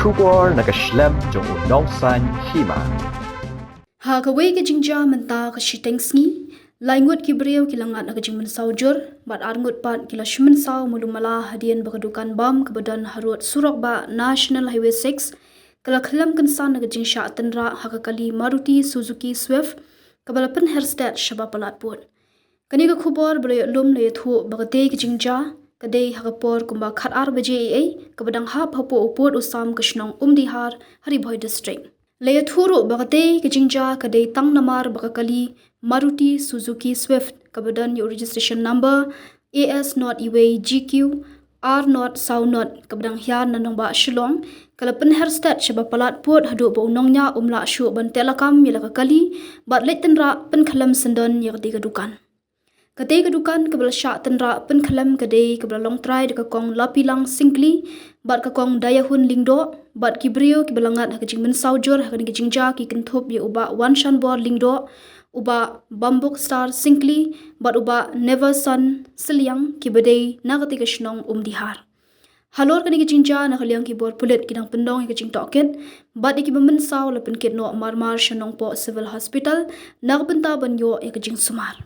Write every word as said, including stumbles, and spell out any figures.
Khubor na ka shlem jong u Nongsaiñ Hima. Ha kawei ka jingjia mynta ka shiteng sngi, lai ngut ki briew ki la ngat ha ka jingmynsaw jur, bad ar ngut pat ki la shu mynsaw malu mala hadien ba ka dukan bam kaba don harud surok bah National Highway six, ka la khlem kynsan ha ka jingshah tynrah ha ka kali Maruti Suzuki Swift, kaba la pynher stet shaba palat pud. Kane ka khubor ba la ïoh lum la ïathuh ba katei ka jingjia ka dei ha ka por kumba khat ar baje eiei, kaba dang hap hapoh u pud u sam ka shnong Umdihar, ha Ri Bhoi District. La ïathuh ruh ba katei ka jingjia ka dei tang namar ba ka kali Maruti Suzuki Swift kaba don ïa u registration number A S not iwei G Q R not saw not kaba dang hiar na nongbah Shillong, ka la pynher stet shaba palat pud haduh ba u nongñiah um lah shuh ban teh lakam ïa la ka kali, bad leit tynrah pynkhlem syndon ïa katei ka dukan. Katei ka dukan kaba la shah tynrah pynkhlem ka dei kaba la long trai da ka kong Lapilang Syngkli bad ka kong Dayahun Lyngdoh, bad ki briew kiba la ngat ha ka jingmynsaw jur ha kane ka jingjia ki kynthup ïa u bah Wanshanbor Lyngdoh, u bah Bambuk Star Syngkli, bad u bah Neverson Sylliang, kiba dei na katei ka shnong Umdihar. Halor kane ka jingjia, na ka liang ki bor pulit ki dang pyndonkam ïa ka jingtohkit, bad ïa kiba mynsaw la pynkit noh marmar sha Nongpoh Civil Hospital na ka bynta ban ïoh ïa ka jingsumar.